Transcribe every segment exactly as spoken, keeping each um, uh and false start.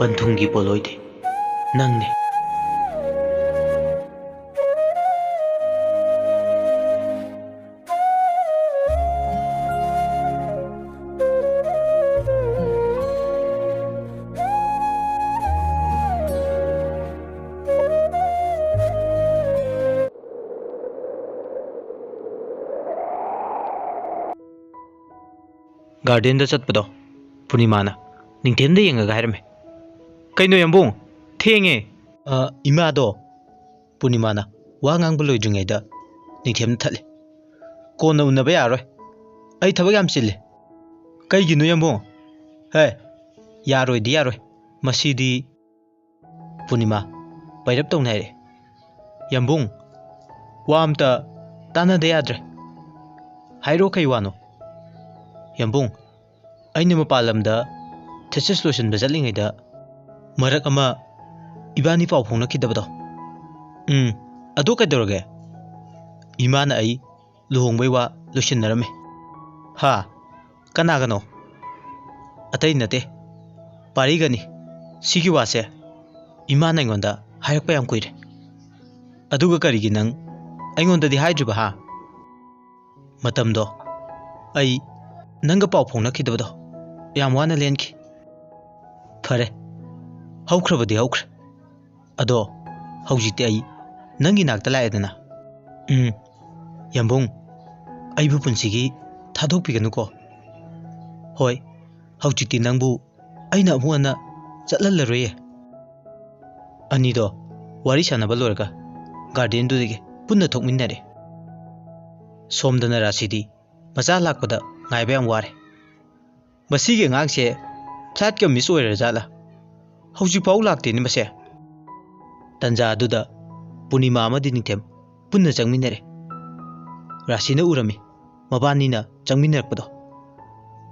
ꯄꯟꯊꯨꯡꯒꯤ ꯄꯣꯠꯂꯣꯏꯗꯤ ꯅꯪꯅꯤ꯫ ꯒꯥꯔꯗꯦꯟꯗ ꯆꯠꯄꯗꯣ ꯄꯨꯔꯅꯤꯃꯥꯅ ꯅꯤꯡꯊꯦꯝꯗ ꯌꯦꯡꯉꯒ ꯍꯥꯏꯔꯝꯃꯦ꯫ "ꯀꯩꯅꯣ ꯌꯥꯝꯕꯨꯡ? ꯊꯦꯡꯉꯦ!" "ꯑ, ꯏꯃꯥꯗꯣ," ꯄꯨꯔꯅꯤꯃꯥꯅ ꯋꯥ ꯉꯥꯡꯕ ꯂꯣꯏꯗ꯭ꯔꯤꯉꯩꯗ ꯅꯤꯡꯊꯦꯝꯅ ꯊꯠꯂꯦ꯫ "ꯀꯣꯟꯅ ꯎꯅꯕ ꯌꯥꯔꯣꯏ꯫ ꯑꯩ ꯊꯕꯛ ꯌꯥꯝ ꯆꯤꯜꯂꯦ꯫" "ꯀꯩꯒꯤꯅꯣ ꯌꯥꯝꯕꯨꯡ?" "ꯍꯦ, ꯌꯥꯔꯣꯏꯗꯤ ꯌꯥꯔꯣꯏ꯫ ꯃꯁꯤꯗꯤ" ꯄꯨꯔꯅꯤꯃꯥ ꯄꯩꯔꯞ ꯇꯧꯅ ꯍꯥꯏꯔꯛꯑꯦ꯫ "ꯌꯥꯝꯕꯨꯡ, ꯋꯥ ꯑꯝꯇ ꯇꯥꯟꯅꯗ ꯌꯥꯗ꯭ꯔꯦ꯫ ꯍꯥꯏꯔꯣ, ꯀꯩ ꯋꯥꯅꯣ?" "ꯌꯥꯝꯕꯨꯡ, ꯑꯩꯅ ꯃꯄꯥꯟ ꯂꯝꯗ ꯊꯤꯁꯤꯁ ꯂꯣꯏꯁꯤꯟꯕ ꯆꯠꯂꯤꯉꯩꯗ ꯃꯔꯛ ꯑꯃ ꯏꯕꯥꯅꯤ ꯄꯥꯎ ꯐꯥꯎꯅꯈꯤꯗꯕꯗꯣ꯫" "ꯎꯝ, ꯑꯗꯨ ꯀꯩꯗꯧꯔꯒꯦ?" "ꯏꯃꯥꯅ ꯑꯩ ꯂꯨꯍꯣꯡꯕꯩ ꯋꯥ ꯂꯣꯏꯁꯤꯟꯅꯔꯝꯃꯤ꯫" "ꯍꯥ? ꯀꯅꯥꯒꯅꯣ?" "ꯑꯇꯩ ꯅꯠꯇꯦ, ꯄꯥꯔꯤꯒꯅꯤ꯫ ꯁꯤꯒꯤ ꯋꯥꯁꯦ ꯏꯃꯥꯅ ꯑꯩꯉꯣꯟꯗ ꯍꯥꯏꯔꯛꯄ ꯌꯥꯝ ꯀꯨꯏꯔꯦ꯫ ꯑꯗꯨꯒ ꯀꯔꯤꯒꯤ ꯅꯪ ꯑꯩꯉꯣꯟꯗꯗꯤ ꯍꯥꯏꯗ꯭ꯔꯤꯕ, ꯍꯥ?" "ꯃꯇꯝꯗꯣ ꯑꯩ ꯅꯪꯒ ꯄꯥꯎ ꯐꯥꯎꯅꯈꯤꯗꯕꯗꯣ ꯌꯥꯝ ꯋꯥꯅ ꯂꯦꯟꯈꯤ꯫" "ꯐꯔꯦ, ꯍꯧꯈ꯭ꯔꯕꯗꯤ ꯍꯧꯈ꯭ꯔꯦ꯫ ꯑꯗꯣ ꯍꯧꯖꯤꯛꯇꯤ ꯑꯩ ꯅꯪꯒꯤ ꯅꯥꯛꯇ ꯂꯥꯛꯑꯦꯗꯅ꯫" "ꯎꯝ, ꯌꯥꯝꯕꯨꯡ, ꯑꯩꯕꯨ ꯄꯨꯟꯁꯤꯒꯤ ꯊꯥꯗꯣꯛꯄꯤꯒꯅꯨꯀꯣ꯫" "ꯍꯣꯏ, ꯍꯧꯖꯤꯛꯇꯤ ꯅꯪꯕꯨ ꯑꯩꯅ ꯑꯃꯨꯛ ꯍꯟꯅ ꯆꯠꯍꯜꯂꯔꯣꯏꯌꯦ꯫" ꯑꯅꯤꯗꯣ ꯋꯥꯔꯤ ꯁꯥꯟꯅꯕ ꯂꯣꯏꯔꯒ ꯒꯥꯔꯗꯦꯟꯗꯨꯗꯒꯤ ꯄꯨꯟꯅ ꯊꯣꯛꯃꯤꯟꯅꯔꯦ꯫ ꯁꯣꯝꯗꯅ ꯔꯥꯁꯤꯗꯤ ꯃꯆꯥ ꯂꯥꯛꯄꯗ ꯉꯥꯏꯕ ꯌꯥꯝ ꯋꯥꯔꯦ꯫ "ꯃꯁꯤꯒꯤ ꯑꯉꯥꯡꯁꯦ ꯐ꯭ꯂꯥꯏꯠꯀ ꯃꯤꯁ ꯑꯣꯏꯔꯖꯥꯠꯂꯥ? ꯍꯧꯖꯤꯛꯐꯥꯎ ꯂꯥꯛꯇꯦꯅꯦ ꯃꯁꯦ꯫" ꯇꯟꯖꯥ ꯑꯗꯨꯗ ꯄꯨꯔꯅꯤꯃꯥ ꯑꯃꯗꯤ ꯅꯤꯡꯊꯦꯝ ꯄꯨꯟꯅ ꯆꯪꯃꯤꯟꯅꯔꯦ꯫ ꯔꯥꯁꯤꯅ ꯎꯔꯝꯃꯤ ꯃꯕꯥꯅꯤꯅ ꯆꯪꯃꯤꯟꯅꯔꯛꯄꯗꯣ꯫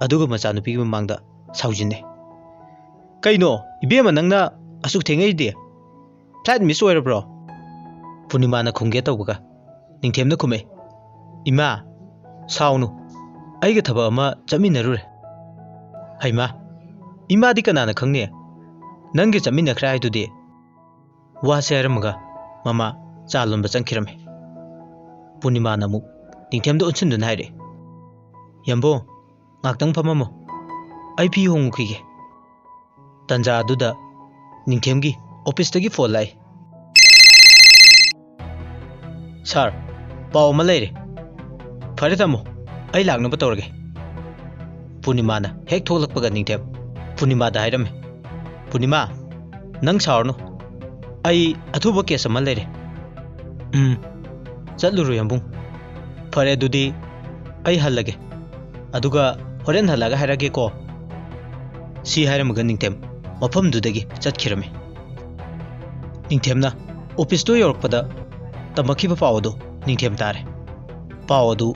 ꯑꯗꯨꯒ ꯃꯆꯥꯅꯨꯄꯤꯒꯤ ꯃꯃꯥꯡꯗ ꯁꯥꯎꯖꯤꯟꯅꯩ꯫ "ꯀꯩꯅꯣ ꯏꯕꯦꯝꯃ, ꯅꯪꯅ ꯑꯁꯨꯛ ꯊꯦꯡꯉꯛꯏꯗꯤ? ꯐ꯭ꯂꯥꯏꯠ ꯃꯤꯁ ꯑꯣꯏꯔꯕ꯭ꯔꯣ?" ꯄꯨꯔꯅꯤꯃꯥꯅ ꯈꯨꯝꯒꯦ ꯇꯧꯕꯒ ꯅꯤꯡꯊꯦꯝꯅ ꯈꯨꯝꯃꯛꯏ, "ꯏꯃꯥ, ꯁꯥꯎꯅꯨ, ꯑꯩꯒ ꯊꯕꯛ ꯑꯃ ꯆꯠꯃꯤꯟꯅꯔꯨꯔꯦ꯫" "ꯍꯩꯃꯥ, ꯏꯃꯥꯗꯤ ꯀꯅꯥꯅ ꯈꯪꯅꯤ? ꯅꯪꯒ ꯆꯠꯃꯤꯟꯅꯈ꯭ꯔꯦ ꯍꯥꯏꯗꯨꯗꯤ?" ꯋꯥꯁꯦ ꯍꯥꯏꯔꯝꯃꯒ ꯃꯃꯥ ꯆꯥ ꯂꯣꯟꯕ ꯆꯪꯈꯤꯔꯝꯃꯤ꯫ ꯄꯨꯔꯅꯤꯃꯥꯅ ꯑꯃꯨꯛ ꯅꯤꯡꯊꯦꯝꯗ ꯑꯣꯟꯁꯤꯟꯗꯨꯅ ꯍꯥꯏꯔꯛꯑꯦ, "ꯌꯥꯝꯕꯨꯡ, ꯉꯥꯛꯇꯪ ꯐꯝꯃꯝꯃꯣ, ꯑꯩ ꯐꯤ ꯍꯣꯡꯉꯨꯈꯤꯒꯦ꯫" ꯇꯟꯖꯥ ꯑꯗꯨꯗ ꯅꯤꯡꯊꯦꯝꯒꯤ ꯑꯣꯐꯤꯁꯇꯒꯤ ꯐꯣꯟ ꯂꯥꯛꯏ꯫ "ꯁꯥꯔ, ꯄꯥꯎ ꯑꯃ ꯂꯩꯔꯦ꯫" "ꯐꯔꯦ ꯇꯥꯃꯣ, ꯑꯩ ꯂꯥꯛꯅꯕ ꯇꯧꯔꯒꯦ꯫" ꯄꯨꯔꯅꯤꯃꯥꯅ ꯍꯦꯛ ꯊꯣꯛꯂꯛꯄꯒ ꯅꯤꯡꯊꯦꯝ ꯄꯨꯔꯅꯤꯃꯥꯗ ꯍꯥꯏꯔꯝꯃꯤ, "ꯄꯨꯔꯅꯤꯃꯥ, ꯅꯪ ꯁꯥꯎꯔꯅꯨ, ꯑꯩ ꯑꯊꯨꯕ ꯀꯦꯁ ꯑꯃ ꯂꯩꯔꯦ꯫" "ꯎꯝ, ꯆꯠꯂꯨꯔꯣ ꯌꯥꯝꯕꯨꯡ꯫ ꯐꯔꯦ ꯑꯗꯨꯗꯤ ꯑꯩ ꯍꯜꯂꯒꯦ, ꯑꯗꯨꯒ ꯍꯣꯔꯦꯟ ꯍꯜꯂꯛꯑꯒ ꯍꯥꯏꯔꯛꯑꯒꯦꯀꯣ꯫" ꯁꯤ ꯍꯥꯏꯔꯝꯃꯒ ꯅꯤꯡꯊꯦꯝ ꯃꯐꯝꯗꯨꯗꯒꯤ ꯆꯠꯈꯤꯔꯝꯃꯤ꯫ ꯅꯤꯡꯊꯦꯝꯅ ꯑꯣꯐꯤꯁꯇꯨ ꯌꯧꯔꯛꯄꯗ ꯇꯝꯃꯛꯈꯤꯕ ꯄꯥꯎ ꯑꯗꯨ ꯅꯤꯡꯊꯦꯝ ꯇꯥꯔꯦ꯫ ꯄꯥꯎ ꯑꯗꯨ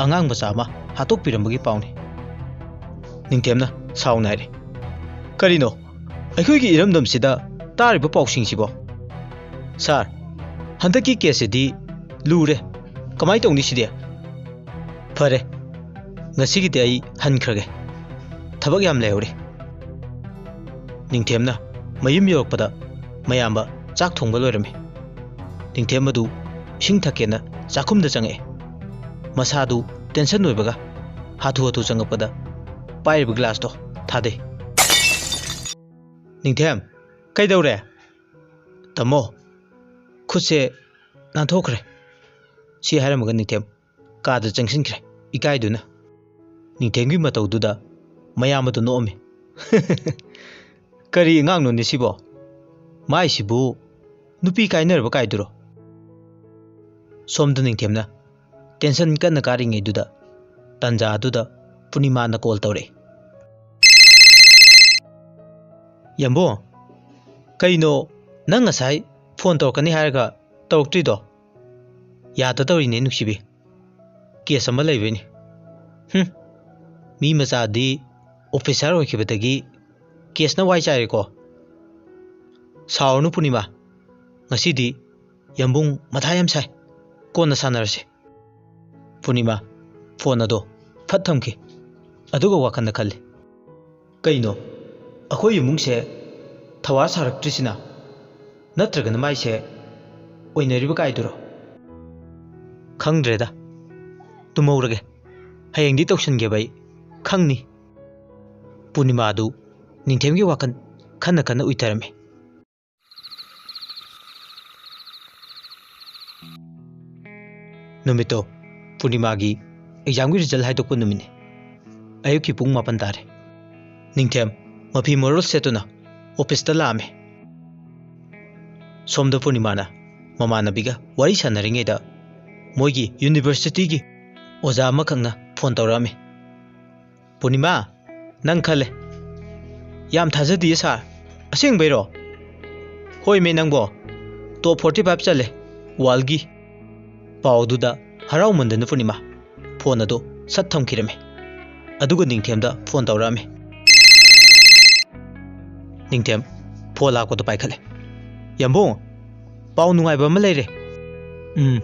ꯑꯉꯥꯡ ꯃꯆꯥ ꯑꯃ ꯍꯥꯠꯇꯣꯛꯄꯤꯔꯝꯕꯒꯤ ꯄꯥꯎꯅꯤ꯫ ꯅꯤꯡꯊꯦꯝꯅ ꯁꯥꯎꯅ ꯍꯥꯏꯔꯦ, "ꯀꯔꯤꯅꯣ? ꯑꯩꯈꯣꯏꯒꯤ ꯏꯔꯝꯗꯝꯁꯤꯗ ꯇꯥꯔꯤꯕ ꯄꯥꯎꯁꯤꯡꯁꯤꯕꯣ? ꯁꯥꯔ, ꯍꯟꯗꯛꯀꯤ ꯀꯦꯁꯁꯤꯗꯤ ꯂꯨꯔꯦ꯫ ꯀꯃꯥꯏ ꯇꯧꯅꯤ ꯁꯤꯗꯤ? ꯐꯔꯦ, ꯉꯁꯤꯒꯤꯗꯤ ꯑꯩ ꯍꯟꯈ꯭ꯔꯒꯦ꯫ ꯊꯕꯛ ꯌꯥꯝ ꯂꯩꯍꯧꯔꯤ꯫" ꯅꯤꯡꯊꯦꯝꯅ ꯃꯌꯨꯝ ꯌꯧꯔꯛꯄꯗ ꯃꯌꯥꯝꯕ ꯆꯥꯛ ꯊꯣꯡꯕ ꯂꯣꯏꯔꯝꯃꯤ꯫ ꯅꯤꯡꯊꯦꯝ ꯑꯗꯨ ꯏꯁꯤꯡ ꯊꯛꯀꯦꯅ ꯆꯥꯛꯈꯨꯝꯗ ꯆꯪꯉꯛꯑꯦ꯫ ꯃꯁꯥꯗꯨ ꯇꯦꯟꯁꯟ ꯑꯣꯏꯕꯒ ꯍꯥꯊꯨ ꯍꯥꯊꯨ ꯆꯪꯉꯛꯄꯗ ꯄꯥꯏꯔꯤꯕ ꯒ꯭ꯂꯥꯁꯇꯣ ꯊꯥꯗꯩ꯫ "ꯅꯤꯡꯊꯦꯝ, ꯀꯩꯗꯧꯔꯦ?" "ꯇꯥꯃꯣ, ꯈꯨꯠꯁꯦ ꯅꯥꯟꯊꯣꯛꯈ꯭ꯔꯦ꯫" ꯁꯤ ꯍꯥꯏꯔꯝꯃꯒ ꯅꯤꯡꯊꯦꯝ ꯀꯥꯗ ꯆꯪꯁꯤꯟꯈ꯭ꯔꯦ ꯏꯀꯥꯏꯗꯨꯅ꯫ ꯅꯤꯡꯊꯦꯝꯒꯤ ꯃꯇꯧꯗꯨꯗ ꯃꯌꯥꯝ ꯑꯗꯨ ꯅꯣꯛꯑꯝꯃꯤ꯫ "ꯀꯔꯤ ꯑꯉꯥꯡꯅꯣꯅꯦ ꯁꯤꯕꯣ? ꯃꯥꯏꯁꯤꯕꯨ ꯅꯨꯄꯤ ꯀꯥꯏꯅꯔꯕ ꯀꯥꯏꯗꯨꯔꯣ?" ꯁꯣꯝꯗ ꯅꯤꯡꯊꯦꯝꯅ ꯇꯦꯟꯁꯟ ꯀꯟꯅ ꯀꯥꯔꯤꯉꯩꯗꯨꯗ ꯇꯥꯟꯖꯥ ꯑꯗꯨꯗ ꯄꯨꯔꯅꯤꯃꯥꯅ ꯀꯣꯜ ꯇꯧꯔꯛꯏ꯫ "ꯌꯥꯝꯕꯣ, ꯀꯩꯅꯣ ꯅꯪ ꯉꯁꯥꯏ ꯐꯣꯟ ꯇꯧꯔꯛꯀꯅꯤ ꯍꯥꯏꯔꯒ ꯇꯧꯔꯛꯇ꯭ꯔꯤꯗꯣ?" "ꯌꯥꯗ ꯇꯧꯔꯤꯅꯦ ꯅꯨꯡꯁꯤꯕꯤ, ꯀꯦꯁ ꯑꯃ ꯂꯩꯕꯩꯅꯤ꯫" "ꯍꯨꯝ, ꯃꯤ ꯃꯆꯥꯗꯤ ꯑꯣꯐꯤꯁꯥꯔ ꯑꯣꯏꯈꯤꯕꯗꯒꯤ ꯀꯦꯁꯅ ꯋꯥꯏ ꯆꯥꯏꯔꯦꯀꯣ꯫" "ꯁꯥꯎꯔꯅꯨ ꯄꯨꯔꯅꯤꯃꯥ, ꯉꯁꯤꯗꯤ ꯌꯥꯝꯕꯨꯡ ꯃꯊꯥ ꯌꯥꯝ ꯁꯥꯏ, ꯀꯣꯟꯅ ꯁꯥꯟꯅꯔꯁꯤ꯫" ꯄꯨꯔꯅꯤꯃꯥ ꯐꯣꯟ ꯑꯗꯣ ꯐꯠ ꯊꯝꯈꯤ꯫ ꯑꯗꯨꯒ ꯋꯥꯈꯜꯗ ꯈꯜꯂꯤ, "ꯀꯩꯅꯣ, ꯑꯩꯈꯣꯏ ꯏꯃꯨꯡꯁꯦ ꯊꯧꯋꯥ ꯁꯥꯔꯛꯇ꯭ꯔꯤꯁꯤꯅ? ꯅꯠꯇ꯭ꯔꯒꯅ ꯃꯥꯏꯁꯦ ꯑꯣꯏꯅꯔꯤꯕ ꯀꯥꯏꯗꯨꯔꯣ? ꯈꯪꯗ꯭ꯔꯦꯗ, ꯇꯨꯝꯍꯧꯔꯒꯦ꯫ ꯍꯌꯦꯡꯗꯤ ꯇꯧꯁꯟꯒꯦꯕ ꯑꯩ, ꯈꯪꯅꯤ꯫ ꯄꯨꯔꯅꯤꯃꯥꯗꯨ ꯅꯤꯡꯊꯦꯝꯒꯤ ꯋꯥꯈꯜ ꯈꯟꯅ ꯈꯟꯅ ꯎꯏꯊꯔꯝꯃꯤ꯫ ꯅꯨꯃꯤꯠꯇꯣ ꯄꯨꯔꯅꯤꯃꯥꯒꯤ ꯑꯦꯛꯖꯥꯝꯒꯤ ꯔꯤꯖꯜ ꯍꯥꯏꯗꯣꯛꯄ ꯅꯨꯃꯤꯠꯅꯤ꯫ ꯑꯌꯨꯛꯀꯤ ꯄꯨꯡ ꯃꯥꯄꯟ ꯇꯥꯔꯦ꯫ ꯅꯤꯡꯊꯦꯝ ꯃꯐꯤ ꯃꯔꯣꯜ ꯁꯦꯠꯇꯨꯅ ꯑꯣꯐꯤꯁꯇ ꯂꯥꯛꯑꯝꯃꯤ꯫ ꯁꯣꯝꯗ ꯄꯨꯔꯅꯤꯃꯥꯅ ꯃꯃꯥꯟꯅꯕꯤꯒ ꯋꯥꯔꯤ ꯁꯥꯟꯅꯔꯤꯉꯩꯗ ꯃꯣꯏꯒꯤ ꯌꯨꯅꯤꯚꯔꯁꯤꯇꯤꯒꯤ ꯑꯣꯖꯥ ꯑꯃꯈꯛꯅ ꯐꯣꯟ ꯇꯧꯔꯛꯑꯝꯃꯤ꯫ "ꯄꯨꯔꯅꯤꯃꯥ, ꯅꯪ ꯈꯜꯂꯦ꯫ ꯌꯥꯝ ꯊꯥꯖꯗꯤꯌꯦ ꯁꯥꯔ꯫ ꯑꯁꯦꯡꯕꯩꯔꯣ?" "ꯍꯣꯏꯃꯦ ꯅꯪꯕꯣ, ꯇꯣꯞ ꯐꯣꯔꯇꯤ ꯐꯥꯏꯚ ꯆꯜꯂꯦ ꯋꯥꯔꯜꯒꯤ꯫" ꯄꯥꯎꯗꯨꯗ ꯍꯔꯥꯎꯃꯟꯗꯅ ꯄꯨꯔꯅꯤꯃꯥ ꯐꯣꯟ ꯑꯗꯨ ꯁꯠ ꯊꯝꯈꯤꯔꯝꯃꯤ꯫ ꯑꯗꯨꯒ ꯅꯤꯡꯊꯦꯝꯗ ꯐꯣꯟ ꯇꯧꯔꯛꯑꯝꯃꯤ꯫ ꯅꯤꯡꯊꯦꯝ ꯐꯣꯟ ꯂꯥꯛꯄꯗꯣ ꯄꯥꯏꯈꯠꯂꯦ꯫ "ꯌꯥꯝꯕꯨꯡ, ꯄꯥꯎ ꯅꯨꯡꯉꯥꯏꯕ ꯑꯃ ꯂꯩꯔꯦ꯫" "ꯎꯝ,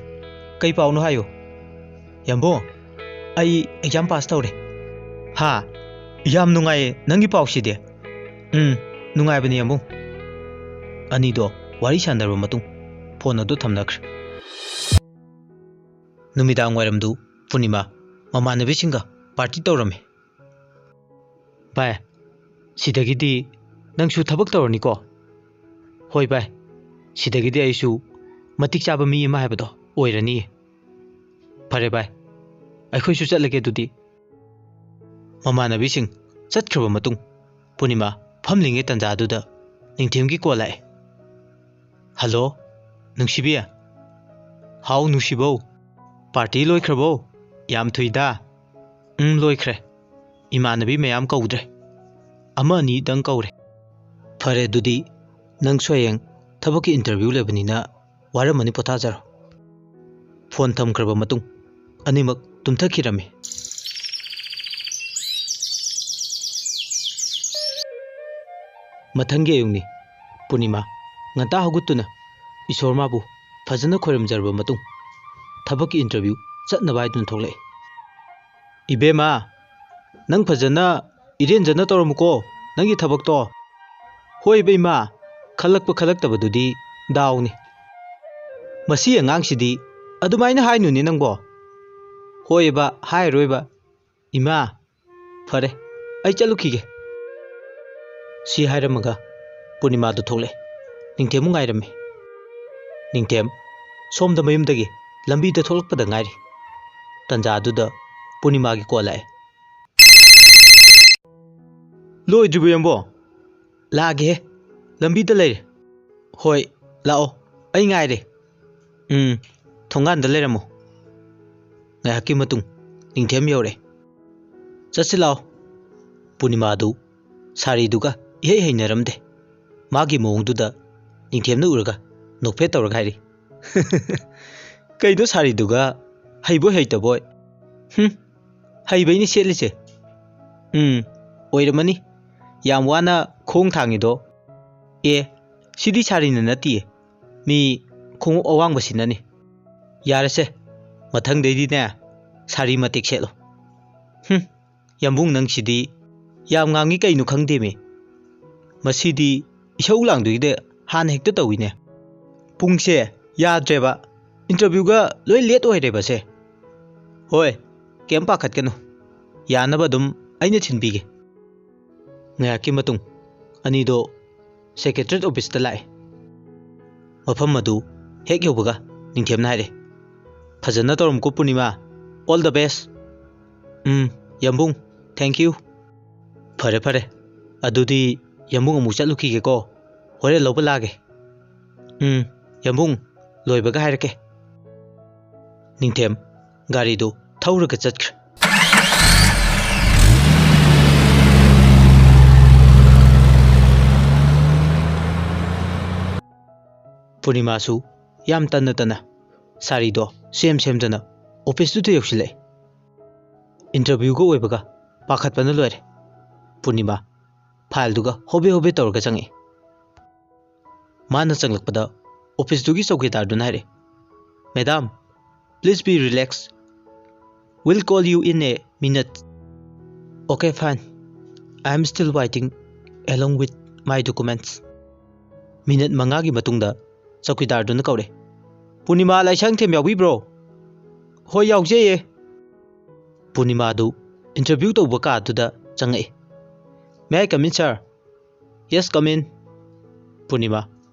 ꯀꯩ ꯄꯥꯎꯅꯣ ꯍꯥꯏꯌꯨ꯫" "ꯌꯥꯝꯕꯨꯡ, ꯑꯩ ꯑꯦꯛꯖꯥꯝ ꯄꯥꯁ ꯇꯧꯔꯦ꯫" "ꯍꯥ? ꯌꯥꯝ ꯅꯨꯡꯉꯥꯏꯌꯦ ꯅꯪꯒꯤ ꯄꯥꯎꯁꯤꯗꯤ꯫" "ꯎꯝ, ꯅꯨꯡꯉꯥꯏꯕꯅꯤ ꯌꯥꯝꯕꯨꯡ꯫" ꯑꯅꯤꯗꯣ ꯋꯥꯔꯤ ꯁꯥꯟꯅꯔꯕ ꯃꯇꯨꯡ ꯐꯣꯟ ꯑꯗꯨ ꯊꯝꯅꯈ꯭ꯔꯦ꯫ ꯅꯨꯃꯤꯗꯥꯡ ꯋꯥꯏꯔꯝꯗꯨ ꯄꯨꯔꯅꯤꯃꯥ ꯃꯃꯥꯟꯅꯕꯤꯁꯤꯡꯒ ꯄꯥꯔꯇꯤ ꯇꯧꯔꯝꯃꯤ꯫ "ꯚꯥꯏ, ꯁꯤꯗꯒꯤꯗꯤ ꯅꯪꯁꯨ ꯊꯕꯛ ꯇꯧꯔꯅꯤꯀꯣ?" "ꯍꯣꯏ ꯚꯥꯏ, ꯁꯤꯗꯒꯤꯗꯤ ꯑꯩꯁꯨ ꯃꯇꯤꯛ ꯆꯥꯕ ꯃꯤ ꯑꯃ ꯍꯥꯏꯕꯗꯣ ꯑꯣꯏꯔꯅꯤꯌꯦ꯫" "ꯐꯔꯦ ꯚꯥꯏ, ꯑꯩꯈꯣꯏꯁꯨ ꯆꯠꯂꯒꯦ ꯑꯗꯨꯗꯤ꯫" ꯃꯃꯥꯟꯅꯕꯤꯁꯤꯡ ꯆꯠꯈ꯭ꯔꯕ ꯃꯇꯨꯡ ꯄꯨꯔꯅꯤꯃꯥ ꯐꯝꯂꯤꯉꯩ ꯇꯥꯟꯖꯥꯗꯨꯗ ꯅꯤꯡꯊꯦꯝꯒꯤ ꯀꯣꯜ ꯂꯥꯛꯑꯦ꯫ "ꯍꯜꯂꯣ, ꯅꯨꯡꯁꯤꯕꯤ?" "ꯍꯥꯎ ꯅꯨꯡꯁꯤꯕꯧ, ꯄꯥꯔꯇꯤ ꯂꯣꯏꯈ꯭ꯔꯕꯣ? ꯌꯥꯝ ꯊꯨꯏꯗ꯫" "ꯎꯝ, ꯂꯣꯏꯈ꯭ꯔꯦ꯫ ꯏꯃꯥꯟꯅꯕꯤ ꯃꯌꯥꯝ ꯀꯧꯗ꯭ꯔꯦ, ꯑꯃ ꯑꯅꯤꯗꯪ ꯀꯧꯔꯦ꯫" "ꯐꯔꯦ ꯑꯗꯨꯗꯤ, ꯅꯪꯁꯨ ꯍꯌꯦꯡ ꯊꯕꯛꯀꯤ ꯏꯟꯇꯔꯚ꯭ꯌꯨ ꯂꯩꯕꯅꯤꯅ ꯋꯥꯔꯝꯃꯅꯤ, ꯄꯣꯊꯥꯖꯔꯣ꯫" ꯐꯣꯟ ꯊꯝꯈ꯭ꯔꯕ ꯃꯇꯨꯡ ꯑꯅꯤꯃꯛ ꯇꯨꯝꯊꯈꯤꯔꯝꯃꯤ꯫ ꯃꯊꯪꯒꯤ ꯑꯌꯨꯛꯅꯤ꯫ ꯄꯨꯔꯅꯤꯃꯥ ꯉꯟꯇꯥ ꯍꯧꯒꯠꯇꯨꯅ ꯏꯁꯣꯔ ꯃꯥꯕꯨ ꯐꯖꯅ ꯈꯣꯏꯔꯝꯖꯔꯕ ꯃꯇꯨꯡ ꯊꯕꯛꯀꯤ ꯏꯟꯇꯔꯚ꯭ꯌꯨ ꯆꯠꯅꯕ ꯍꯥꯏꯗꯨꯅ ꯊꯣꯛꯂꯛꯏ꯫ "ꯏꯕꯦꯝꯃ, ꯅꯪ ꯐꯖꯅ ꯏꯔꯦꯟꯖꯅ ꯇꯧꯔꯝꯃꯨꯀꯣ ꯅꯪꯒꯤ ꯊꯕꯛꯇꯣ꯫" ꯍꯣꯏꯕ ꯏꯃꯥ, ꯈꯜꯂꯛꯄ ꯈꯜꯂꯛꯇꯕꯗꯨꯗꯤ ꯗꯥꯎꯅꯤ꯫ ꯃꯁꯤ ꯑꯉꯥꯡꯁꯤꯗꯤ ꯑꯗꯨꯃꯥꯏꯅ ꯍꯥꯏꯅꯨꯅꯦ ꯅꯪꯕꯣ꯫ ꯍꯣꯏꯕ, ꯍꯥꯏꯔꯣꯏꯕ꯫ ꯏꯃꯥ, ꯐꯔꯦ, ꯑꯩ ꯆꯠꯂꯨꯈꯤꯒꯦ꯫ ꯁꯤ ꯍꯥꯏꯔꯝꯃꯒ ꯄꯨꯔꯅꯤꯃꯥꯗꯨ ꯊꯣꯛꯂꯛꯑꯦ꯫ ꯅꯤꯡꯊꯦꯝ ꯑꯃꯨꯛ ꯉꯥꯏꯔꯝꯃꯤ꯫ ꯅꯤꯡꯊꯦꯝ ꯁꯣꯝꯗ ꯃꯌꯨꯝꯗꯒꯤ ꯂꯝꯕꯤꯗ ꯊꯣꯛꯂꯛꯄꯗ ꯉꯥꯏꯔꯤ꯫ ꯇꯟꯖꯥꯗꯨꯗ ꯄꯨꯔꯅꯤꯃꯥꯒꯤ ꯀꯣꯜ ꯂꯥꯛꯑꯦ꯫ ꯂꯣꯏꯗ꯭ꯔꯤꯕꯣ ꯌꯥꯝꯕꯣ? ꯂꯥꯛꯑꯒꯦꯍꯦ, ꯂꯝꯕꯤꯗ ꯂꯩꯔꯦ꯫ ꯍꯣꯏ, ꯂꯥꯛꯑꯣ, ꯑꯩ ꯉꯥꯏꯔꯦ꯫ ꯎꯝ, ꯊꯣꯡꯒꯥꯟꯗ ꯂꯩꯔꯝꯃꯣ꯫ ꯉꯥꯏꯍꯥꯛꯀꯤ ꯃꯇꯨꯡ ꯅꯤꯡꯊꯦꯝ ꯌꯧꯔꯛꯑꯦ꯫ ꯆꯠꯁꯤ ꯂꯥꯛꯑꯣ꯫ ꯄꯨꯔꯅꯤꯃꯥꯗꯨ ꯁꯥꯔꯤꯗꯨꯒ ꯏꯍꯩ ꯍꯩꯅꯔꯝꯗꯦ꯫ ꯃꯥꯒꯤ ꯃꯑꯣꯡꯗꯨꯗ ꯅꯤꯡꯊꯦꯝꯅ ꯎꯔꯒ ꯅꯣꯛꯐꯦꯠ ꯇꯧꯔꯒ ꯍꯥꯏꯔꯤ, "ꯀꯩꯅꯣ ꯁꯥꯔꯤꯗꯨꯒ ꯍꯩꯕꯣꯏ ꯍꯩꯇꯕꯣꯏ?" "ꯍꯨꯝ, ꯍꯩꯕꯩꯅꯤ ꯁꯦꯠꯂꯤꯁꯦ꯫" "ꯎꯝ, ꯑꯣꯏꯔꯝꯃꯅꯤ꯫ ꯌꯥꯝ ꯋꯥꯅ ꯈꯣꯡ ꯊꯥꯡꯉꯤꯗꯣ꯫" "ꯑꯦ, ꯁꯤꯗꯤ ꯁꯥꯔꯤꯅ ꯅꯠꯇꯤꯌꯦ, ꯃꯤ ꯈꯣꯡꯎꯞ ꯑꯋꯥꯡꯕꯁꯤꯅꯅꯤ꯫" "ꯌꯥꯔꯦꯁꯦ, ꯃꯊꯪꯗꯩꯗꯤꯅꯦ ꯁꯥꯔꯤ ꯃꯇꯦꯛ ꯁꯦꯠꯂꯣ꯫" "ꯍꯨꯝ, ꯌꯥꯝꯕꯨꯡ ꯅꯪꯁꯤꯗꯤ ꯌꯥꯝ ꯉꯥꯡꯉꯤ ꯀꯩꯅꯣ ꯈꯪꯗꯦꯃꯤ꯫ ꯃꯁꯤꯗꯤ ꯏꯁꯧ ꯂꯥꯡꯗꯣꯏꯗ ꯍꯥꯟꯅ ꯍꯦꯛꯇ ꯇꯧꯏꯅꯦ꯫ ꯄꯨꯡꯁꯦ ꯌꯥꯗ꯭ꯔꯦꯕ, ꯏꯟꯇꯔꯚ꯭ꯌꯨꯒ ꯂꯣꯏ ꯂꯦꯠ ꯑꯣꯏꯔꯦꯕꯁꯦ꯫" "ꯍꯣꯏ, ꯀꯩꯝ ꯄꯥꯈꯠꯀꯅꯨ, ꯌꯥꯅꯕ ꯑꯗꯨꯝ ꯑꯩꯅ ꯊꯤꯟꯕꯤꯒꯦ꯫" ꯉꯥꯏꯍꯥꯛꯀꯤ ꯃꯇꯨꯡ ꯑꯅꯤꯗꯣ ꯁꯦꯀ꯭ꯔꯦꯇꯔꯤꯌꯦꯠ ꯑꯣꯐꯤꯁꯇ ꯂꯥꯛꯑꯦ꯫ ꯃꯐꯝ ꯑꯗꯨ ꯍꯦꯛ ꯌꯧꯕꯒ ꯅꯤꯡꯊꯦꯝꯅ ꯍꯥꯏꯔꯦ, "ꯐꯖꯅ ꯇꯧꯔꯝꯃꯨꯀꯣ ꯄꯨꯔꯅꯤꯃꯥ, all the best꯫" "Um, ꯌꯥꯝꯕꯨꯡ, thank you꯫" "ꯐꯔꯦ ꯐꯔꯦ, ꯑꯗꯨꯗꯤ ꯌꯥꯝꯕꯨꯡ ꯑꯃꯨꯛ ꯆꯠꯂꯨꯈꯤꯒꯦꯀꯣ, ꯍꯣꯔꯦꯟ ꯂꯧꯕ ꯂꯥꯛꯑꯒꯦ꯫" "ꯎꯝ, ꯌꯥꯝꯕꯨꯡ, ꯂꯣꯏꯕꯒ ꯍꯥꯏꯔꯛꯀꯦ꯫" ꯅꯤꯡꯊꯦꯝ ꯒꯥꯔꯤꯗꯨ ꯊꯧꯔꯒ ꯆꯠꯈ꯭ꯔꯦ꯫ ꯄꯨꯔꯅꯤꯃꯥꯁꯨ ꯌꯥꯝ ꯇꯟꯅ ꯇꯟꯅ ꯁꯥꯔꯤꯗꯣ ꯁꯦꯝ ꯁꯦꯝꯗꯅ ꯑꯣꯐꯤꯁꯇꯨꯗ ꯌꯧꯁꯤꯜꯂꯛꯑꯦ꯫ ꯏꯟꯇꯔꯚ꯭ꯌꯨꯒ ꯑꯣꯏꯕꯒ ꯄꯥꯈꯠꯄꯅ ꯂꯣꯏꯔꯦ꯫ ꯄꯨꯔꯅꯤꯃꯥ ꯐꯥꯏꯜꯗꯨꯒ ꯍꯣꯕꯦ ꯍꯣꯕꯦ ꯇꯧꯔꯒ ꯆꯪꯉꯛꯑꯦ꯫ ꯃꯥꯅ ꯆꯪꯂꯛꯄꯗ ꯑꯣꯐꯤꯁꯇꯨꯒꯤ ꯆꯧꯀꯤꯗꯥꯔꯗꯨꯅ ꯍꯥꯏꯔꯛꯑꯦ, "Madam, please be relaxed. We'll call you in a minute." "Okay, fine. I am still waiting along with my documents." Minute ꯃꯉꯥꯒꯤ ꯃꯇꯨꯡꯗ ꯆꯧꯀꯤꯗꯥꯔꯗꯨꯅ ꯀꯧꯔꯦ, "ꯄꯨꯔꯅꯤꯃꯥ ꯂꯥꯏꯁꯥꯡꯊꯦꯝ ꯌꯥꯎꯕꯤꯕ꯭ꯔꯣ?" "ꯍꯣꯏ, ꯌꯥꯎꯖꯩꯌꯦ꯫" ꯄꯨꯔꯅꯤꯃꯥꯗꯨ interview ꯇꯧꯕ ꯀꯥꯗꯨꯗ ꯆꯪꯉꯛꯏ꯫ "May I come in, sir?" "Yes, come in." ꯄꯨꯔꯅꯤꯃꯥ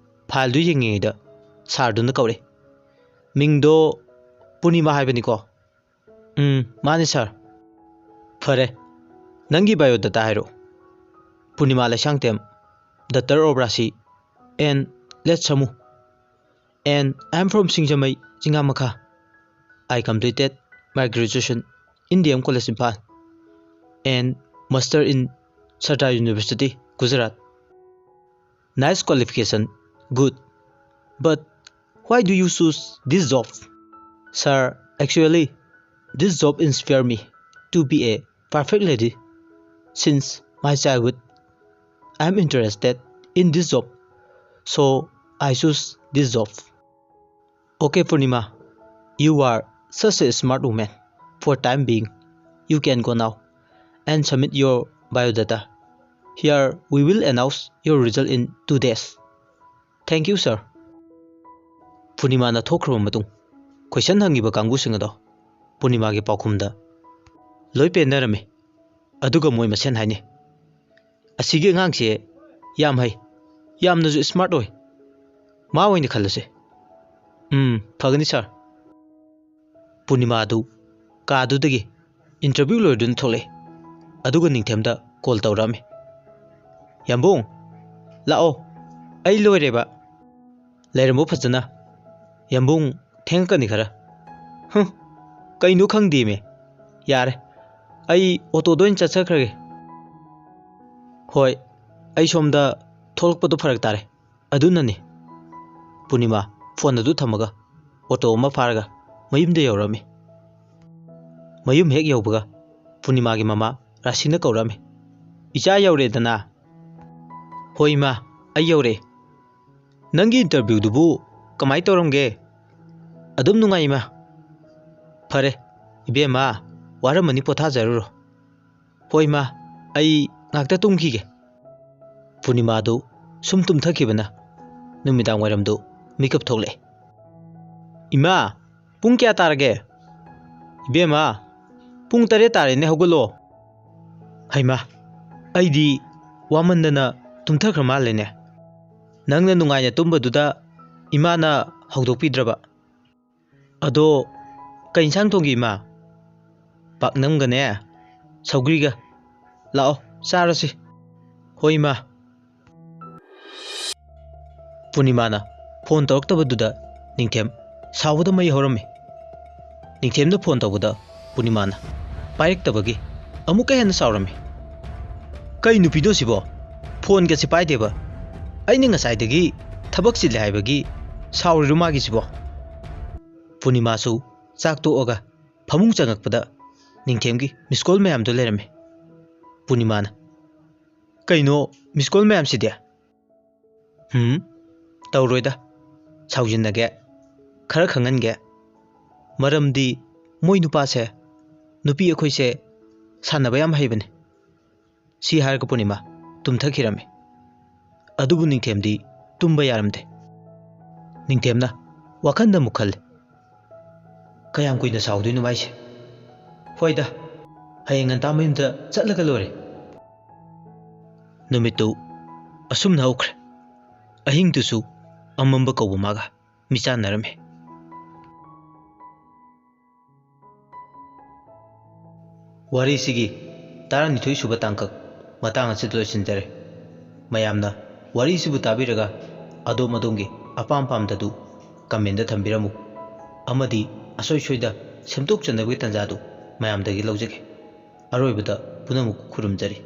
ꯐꯥꯏꯜꯗꯨ ꯌꯦꯡꯉꯤꯉꯩꯗ ꯁꯥꯔꯗꯨꯅ ꯀꯧꯔꯦ, "ꯃꯤꯡꯗꯣ ꯄꯨꯔꯅꯤꯃꯥ ꯍꯥꯏꯕꯅꯤꯀꯣ?" "ꯎꯝ, ꯃꯥꯅꯤ, ꯁꯥꯔ꯫" "ꯐꯔꯦ, ꯅꯪꯒꯤ biodata ꯍꯥꯏꯔꯛꯑꯣ꯫" "ꯄꯨꯔꯅꯤꯃꯥ ꯂꯩꯁꯥꯡꯊꯦꯝ, daughter of ꯔꯥꯁꯤ, and late ꯁꯥꯃꯨ, and I am from Singjamei, ꯆꯤꯡꯉꯥꯃꯈꯥ꯫ I completed my graduation in D M College, Imphal, and master in Sardar University, Gujarat." "Nice qualification, good. But why do you choose this job?" "Sir, actually, this job inspired me to be a perfect lady. Since my childhood, I am interested in this job, so I choose this job." "Okay, Purnima, you are such a smart woman. For time being, you can go now and submit your biodata. Here, we will announce your result in two days. Thank you, sir." ꯄꯨꯔꯅꯤꯃꯥꯅ ꯊꯣꯛꯈ꯭ꯔꯕ ꯃꯇꯨꯡ, question ꯍꯪꯉꯤꯕ ꯀꯥꯡꯕꯨꯁꯤꯡ ꯑꯗꯣ ꯄꯨꯔꯅꯤꯃꯥꯒꯤ ꯄꯥꯎꯈꯨꯝꯗ ꯂꯣꯏ ꯄꯦꯟꯅꯔꯝꯃꯤ꯫ ꯑꯗꯨꯒ ꯃꯣꯏ ꯃꯁꯦꯟ ꯍꯥꯏꯅꯩ, "ꯑꯁꯤꯒꯤ ꯑꯉꯥꯡꯁꯦ ꯌꯥꯝ ꯍꯩ, ꯌꯥꯝꯅꯁꯨ smart ꯑꯣꯏ꯫ ꯃꯥ ꯑꯣꯏꯅ ꯈꯜꯂꯁꯦ꯫" "ꯎꯝ, ꯐꯒꯅꯤ, ꯁꯥꯔ꯫" ꯄꯨꯔꯅꯤꯃꯥ ꯑꯗꯨ ꯀꯥꯗꯨꯗꯒꯤ interview ꯂꯣꯏꯔꯗꯨꯅ ꯊꯣꯛꯂꯛꯏ꯫ ꯑꯗꯨꯒ ꯅꯤꯡꯊꯦꯝꯗ call ꯇꯧꯔꯛꯑꯝꯃꯤ꯫ "ꯌꯥꯝꯕꯨꯡ, ꯂꯥꯛꯑꯣ, ꯑꯩ ꯂꯣꯏꯔꯦꯕ꯫ ꯂꯩꯔꯝꯃꯣ ꯐꯖꯅ꯫ ꯌꯥꯝꯕꯨꯡ, ꯊꯦꯡꯉꯛꯀꯅꯤ ꯈꯔ꯫" "ꯍꯨꯝ, ꯀꯩꯅꯣ ꯈꯪꯗꯦꯃꯦ꯫ ꯌꯥꯔꯦ, ꯑꯩ ꯑꯣꯇꯣꯗ ꯑꯣꯏꯅ ꯆꯠꯆꯈ꯭ꯔꯒꯦ꯫" "ꯍꯣꯏ, ꯑꯩ ꯁꯣꯝꯗ ꯊꯣꯛꯂꯛꯄꯗꯣ ꯐꯔꯛ ꯇꯥꯔꯦ꯫ ꯑꯗꯨꯅꯅꯤ꯫" ꯄꯨꯔꯅꯤꯃꯥ phone ꯑꯗꯨ ꯊꯝꯃꯒ ꯑꯣꯇꯣ ꯑꯃ ꯐꯥꯔꯒ ꯃꯌꯨꯝꯗ ꯌꯧꯔꯝꯃꯤ꯫ ꯃꯌꯨꯝ ꯍꯦꯛ ꯌꯧꯕꯒ ꯄꯨꯔꯅꯤꯃꯥꯒꯤ ꯃꯃꯥ ꯔꯥꯁꯤꯅ ꯀꯧꯔꯛꯑꯝꯃꯤ꯫ "ꯏꯆꯥ ꯌꯧꯔꯦꯗꯅ?" "ꯍꯣꯏ ꯏꯃꯥ, ꯑꯩ ꯌꯧꯔꯦ꯫ ꯅꯪꯒꯤ interviewꯗꯨꯕꯨ ꯀꯃꯥꯏ ꯇꯧꯔꯝꯒꯦ?" "ꯑꯗꯨꯝ ꯅꯨꯡꯉꯥꯏ ꯏꯃꯥ꯫" "ꯐꯔꯦ ꯏꯕꯦꯝꯃ, ꯋꯥꯔꯝꯃꯅꯤ, ꯄꯣꯊꯥꯖꯔꯨꯔꯣ꯫" "ꯍꯣꯏ ꯏꯃꯥ, ꯑꯩ ꯉꯥꯛꯇ ꯇꯨꯝꯈꯤꯒꯦ꯫" ꯄꯨꯔꯅꯤꯃꯥꯗꯨ ꯁꯨꯝ ꯇꯨꯝꯊꯈꯤꯕꯅ ꯅꯨꯃꯤꯗꯥꯡ ꯋꯥꯏꯔꯝꯗꯨ ꯃꯤꯀꯞ ꯊꯣꯛꯂꯛꯑꯦ꯫ "ꯏꯃꯥ, ꯄꯨꯡ ꯀꯌꯥ ꯇꯥꯔꯒꯦ? ꯏꯕꯦꯝꯃ, ꯄꯨꯡ ꯇꯔꯦꯠ ꯇꯥꯔꯦꯅꯦ, ꯍꯧꯒꯠꯂꯣ!" "ꯍꯩꯃꯥ, ꯑꯩꯗꯤ ꯋꯥꯃꯟꯗꯅ ꯇꯨꯝꯊꯈ꯭ꯔ ꯃꯥꯜꯂꯦꯅꯦ꯫ ꯅꯪꯅ ꯅꯨꯡꯉꯥꯏꯅ ꯇꯨꯝꯕꯗꯨꯗ ꯏꯃꯥꯅ ꯍꯧꯗꯣꯛꯄꯤꯗ꯭ꯔꯕ꯫ ꯑꯗꯣ ꯀꯩ ꯏꯟꯁꯥꯡ ꯊꯣꯡꯒꯦ, ꯏꯃꯥ?" "ꯄꯥꯛꯅꯝꯒꯅꯦ ꯁꯧꯒ꯭ꯔꯤꯒ꯫ ꯂꯥꯛꯑꯣ, ꯆꯥꯔꯁꯤ꯫" "ꯍꯣꯏ, ꯏꯃꯥ꯫" ꯄꯨꯔꯅꯤꯃꯥꯅ ꯐꯣꯟ ꯇꯧꯔꯛꯇꯕꯗꯨꯗ ꯅꯤꯡꯊꯦꯝ ꯁꯥꯎꯕꯗ ꯃꯩ ꯍꯧꯔꯝꯃꯤ꯫ ꯅꯤꯡꯊꯦꯝꯅ ꯐꯣꯟ ꯇꯧꯕꯗ ꯄꯨꯔꯅꯤꯃꯥꯅ ꯄꯥꯏꯔꯛꯇꯕꯒꯤ ꯑꯃꯨꯛꯀ ꯍꯦꯟꯅ ꯁꯥꯎꯔꯝꯃꯤ꯫ "ꯀꯩ ꯅꯨꯄꯤꯅꯣ ꯁꯤꯕꯣ? ꯐꯣꯟꯒꯁꯦ ꯄꯥꯏꯗꯦꯕ꯫ ꯑꯩꯅ ꯉꯁꯥꯏꯗꯒꯤ ꯊꯕꯛ ꯆꯤꯜꯂꯦ ꯍꯥꯏꯕꯒꯤ ꯁꯥꯎꯔꯤꯔꯣ ꯃꯥꯒꯤꯁꯤꯕꯣ?" ꯄꯨꯔꯅꯤꯃꯥꯁꯨ ꯆꯥꯛ ꯇꯣꯛꯑꯒ ꯐꯃꯨꯡ ꯆꯪꯉꯛꯄꯗ ꯅꯤꯡꯊꯦꯝꯒꯤ ꯃꯤꯁ ꯀꯣꯜ ꯃꯌꯥꯝꯗꯣ ꯂꯩꯔꯝꯃꯤ꯫ ꯄꯨꯔꯅꯤꯃꯥꯅ, "ꯀꯩꯅꯣ ꯃꯤꯁ ꯀꯣꯜ ꯃꯌꯥꯝꯁꯤꯗꯤ?" "ꯍꯨꯝ, ꯇꯧꯔꯣꯏꯗ꯫ ꯁꯥꯎꯖꯤꯟꯅꯒꯦ, ꯈꯔ ꯈꯪꯍꯟꯒꯦ꯫ ꯃꯔꯝꯗꯤ ꯃꯣꯏ ꯅꯨꯄꯥꯁꯦ ꯅꯨꯄꯤ ꯑꯩꯈꯣꯏꯁꯦ ꯁꯥꯟꯅꯕ ꯌꯥꯝ ꯍꯩꯕꯅꯦ꯫" ꯁꯤ ꯍꯥꯏꯔꯒ ꯄꯨꯔꯅꯤꯃꯥ ꯇꯨꯝꯊꯈꯤꯔꯝꯃꯤ꯫ ꯑꯗꯨꯕꯨ ꯅꯤꯡꯊꯦꯝꯗꯤ ꯇꯨꯝꯕ ꯌꯥꯔꯝꯗꯦ꯫ ꯅꯤꯡꯊꯦꯝꯅ ꯋꯥꯈꯜꯗ ꯑꯃꯨꯛ ꯈꯜꯂꯤ, "ꯀꯌꯥꯝ ꯀꯨꯏꯅ ꯁꯥꯎꯗꯣꯏꯅꯣ ꯃꯥꯏꯁꯦ? ꯍꯣꯏꯗ, ꯍꯌꯦꯡ ꯉꯟꯇꯥ ꯃꯌꯨꯝꯗ ꯆꯠꯂꯒ ꯂꯣꯏꯔꯦ꯫" ꯅꯨꯃꯤꯠꯇꯨ ꯑꯁꯨꯝꯅ ꯍꯧꯈ꯭ꯔꯦ꯫ ꯑꯍꯤꯡꯗꯨꯁꯨ ꯑꯃꯝꯕ ꯀꯧꯕ ꯃꯥꯒ ꯃꯤꯆꯥꯟꯅꯔꯝꯃꯤ꯫ ꯋꯥꯔꯤꯁꯤꯒꯤ ꯇꯔꯥꯅꯤꯊꯣꯏ ꯁꯨꯕ ꯇꯥꯡꯀꯛ ꯃꯇꯥꯡ ꯑꯁꯤꯗ ꯂꯣꯏꯁꯤꯟꯖꯔꯦ꯫ ꯃꯌꯥꯝꯅ ꯋꯥꯔꯤꯁꯤꯕꯨ ꯇꯥꯕꯤꯔꯒ ꯑꯗꯣꯝ ꯑꯗꯣꯝꯒꯤ ꯑꯄꯥꯝ ꯄꯥꯝꯗꯗꯨ ꯀꯃꯦꯟꯗ ꯊꯝꯕꯤꯔꯝꯃꯨ, ꯑꯃꯗꯤ ꯑꯁꯣꯏ ꯁꯣꯏꯗ ꯁꯦꯝꯗꯣꯛꯆꯅꯕꯒꯤ ꯇꯥꯟꯖꯥꯗꯨ ꯃꯌꯥꯝꯗꯒꯤ ꯂꯧꯖꯒꯦ꯫ ꯑꯔꯣꯏꯕꯗ ꯄꯨꯝꯅꯃꯛ ꯈꯨꯔꯨꯝꯖꯔꯤ꯫